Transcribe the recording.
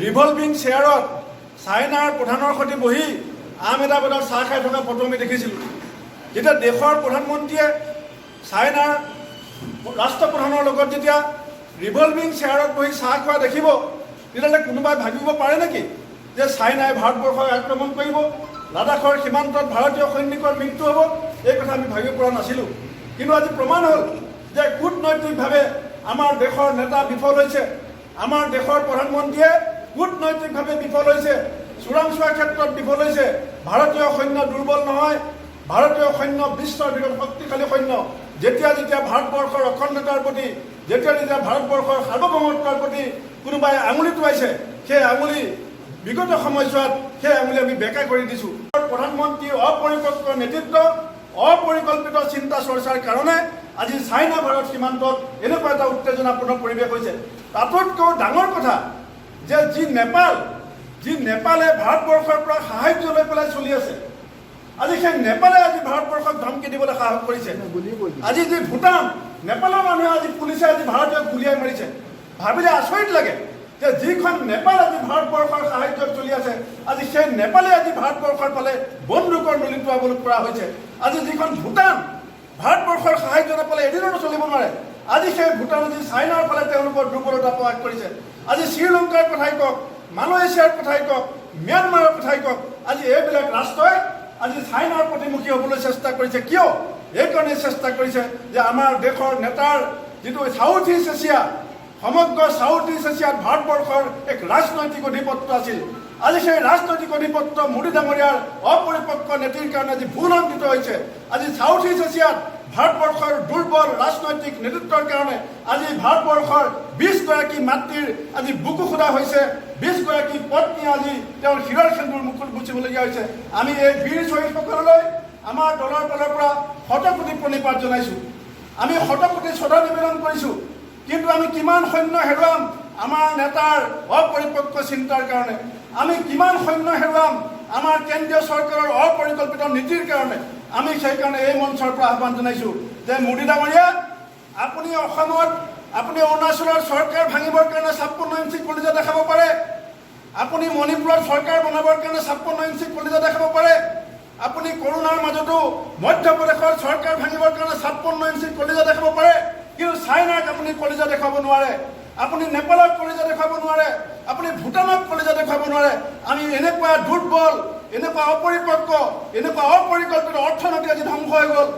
Revolving চেয়াৰত চাইনাৰ প্ৰধানৰ সৈতে বহি আহমেদাবাদত চাহ খাই থকা ফটো আমি দেখিছিলোঁ। যেতিয়া দেশৰ প্ৰধানমন্ত্ৰীয়ে চাইনাৰ ৰাষ্ট্ৰপ্ৰধানৰ লগত যেতিয়া ৰিভলভিং চেয়াৰত বহি চাহ খোৱা দেখিব, তেতিয়াহ'লে কোনোবাই ভাবিব পাৰে নেকি যে চাইনাই ভাৰতবৰ্ষক আক্ৰমণ কৰিব, লাডাখৰ সীমান্তত ভাৰতীয় সৈনিকৰ মৃত্যু হ'ব? এই কথা আমি ভাবিব পৰা নাছিলোঁ। কিন্তু আজি প্ৰমাণ হ'ল যে কূটনৈতিকভাৱে আমাৰ দেশৰ নেতা বিফল হৈছে। আমাৰ দেশৰ প্ৰধানমন্ত্ৰীয়ে কূটনৈতিকভাৱে বিফল হৈছে, চোৰাংচোৱা ক্ষেত্ৰত বিফল হৈছে। ভাৰতীয় সৈন্য দুৰ্বল নহয়। ভাৰতীয় সৈন্য বিশ্বৰ ভিতৰত শক্তিশালী সৈন্য। যেতিয়া যেতিয়া ভাৰতবৰ্ষৰ অখণ্ডতাৰ প্ৰতি, যেতিয়া যেতিয়া ভাৰতবৰ্ষৰ সাৰ্বভৌমত্বৰ প্ৰতি কোনোবাই আঙুলি টোৱাইছে, সেই আঙুলি বিগত সময়ছোৱাত সেই আঙুলি আমি বেকা কৰি দিছোঁ। প্ৰধানমন্ত্ৰীৰ অপৰিপক্ক নেতৃত্ব, অপৰিকল্পিত চিন্তা চৰ্চাৰ কাৰণে আজি চাইনা ভাৰত সীমান্তত এনেকুৱা এটা উত্তেজনাপূৰ্ণ পৰিৱেশ হৈছে। তাতোতকৈও ডাঙৰ কথা যে যি নেপালে ভাৰতবৰ্ষৰ পৰা সাহায্য লৈ পেলাই চলি আছে, আজি সেই নেপালে আজি ভাৰতবৰ্ষক ধমকি দিবলৈ সাহস কৰিছে। আজি যি ভূটান, নেপালৰ মানুহে আজি পুলিচে আজি ভাৰতীয়ক গুলীয়াই মাৰিছে। ভাবিলে আচৰিত লাগে যে যিখন নেপাল আজি ভাৰতবৰ্ষৰ সাহায্যত চলি আছে, আজি সেই নেপালে আজি ভাৰতবৰ্ষৰ ফালে বন্দুকৰ নলী টোৱাবলৈ পৰা হৈছে। আজি যিখন ভূটান ভাৰতবৰ্ষৰ সাহায্য নাপালে এদিনতো চলিব নোৱাৰে, আজি সেই ভূটান আজি চাইনাৰ ফালে তেওঁলোকৰ দুৰ্বলতা প্ৰকাশ কৰিছে। আজি শ্ৰীলংকাৰ কথাই কওক, মালয়েছিয়াৰ কথাই কওক, ম্যানমাৰৰ কথাই কওক, আজি এইবিলাক ৰাষ্ট্ৰই আজি চাইনাৰ প্ৰতিমুখী হ'বলৈ চেষ্টা কৰিছে। কিয়? এইকাৰণে চেষ্টা কৰিছে যে আমাৰ দেশৰ নেতাৰ যিটো চাউথ ইষ্ট এছিয়া, সমগ্ৰ চাউথ ইষ্ট এছিয়াত ভাৰতবৰ্ষৰ এক ৰাজনৈতিক আধিপত্য আছিল। আজি সেই ৰাজনৈতিক আধিপত্য মোদী ডাঙৰীয়াৰ অপৰিপক্ক নীতিৰ কাৰণে আজি ভূলুণ্ঠিত হৈছে। আজি চাউথ ইষ্ট এছিয়াত ভাৰতবৰ্ষৰ দুৰ্বল ৰাজনৈতিক নেতৃত্বৰ কাৰণে আজি ভাৰতবৰ্ষৰ 20 গৰাকী মাতৃৰ আজি বুকু সুদা হৈছে। 20 গৰাকী পত্নী আজি তেওঁৰ শিৰৰ সেন্দুৰ মুখত মুচিবলগীয়া হৈছে। আমি এই বীৰ শ্বহীদসকললৈ আমাৰ দলৰ ফালৰ পৰা শতকোটি প্ৰণিপাত জনাইছোঁ। আমি শতকোটি শ্ৰদ্ধা নিবেদন কৰিছোঁ। কিন্তু আমি কিমান সৈন্য হেৰুৱাম আমাৰ নেতাৰ অপৰিপক্ক চিন্তাৰ কাৰণে? আমি কিমান সৈন্য হেৰুৱাম আমাৰ কেন্দ্ৰীয় চৰকাৰৰ অপৰিকল্পিত নীতিৰ কাৰণে? আমি সেইকাৰণে এই মঞ্চৰ পৰা আহ্বান জনাইছোঁ যে মোদী ডাঙৰীয়া, আপুনি অসমত, আপুনি অৰুণাচলৰ চৰকাৰ ভাঙিবৰ কাৰণে 56 ইঞ্চি কলিজা দেখাব পাৰে। আপুনি মণিপুৰত চৰকাৰ বনাবৰ কাৰণে 56 ইঞ্চি কলিজা দেখাব পাৰে। আপুনি কৰোণাৰ মাজতো মধ্যপ্ৰদেশৰ চৰকাৰ ভাঙিবৰ কাৰণে 56 ইঞ্চি কলিজা দেখাব পাৰে। কিন্তু চাইনাক আপুনি কলিজা দেখুৱাব নোৱাৰে। আপুনি নেপালক কলিজা দেখুৱাব নোৱাৰে। আপুনি ভূটানক কলিজা দেখুৱাব নোৱাৰে। আমি এনেকুৱা দুৰ্বল, এনেকুৱা অপৰিপক্ক, এনেকুৱা অপৰিকল্পিত অৰ্থনীতি আজি ধ্বংস হৈ গ'ল।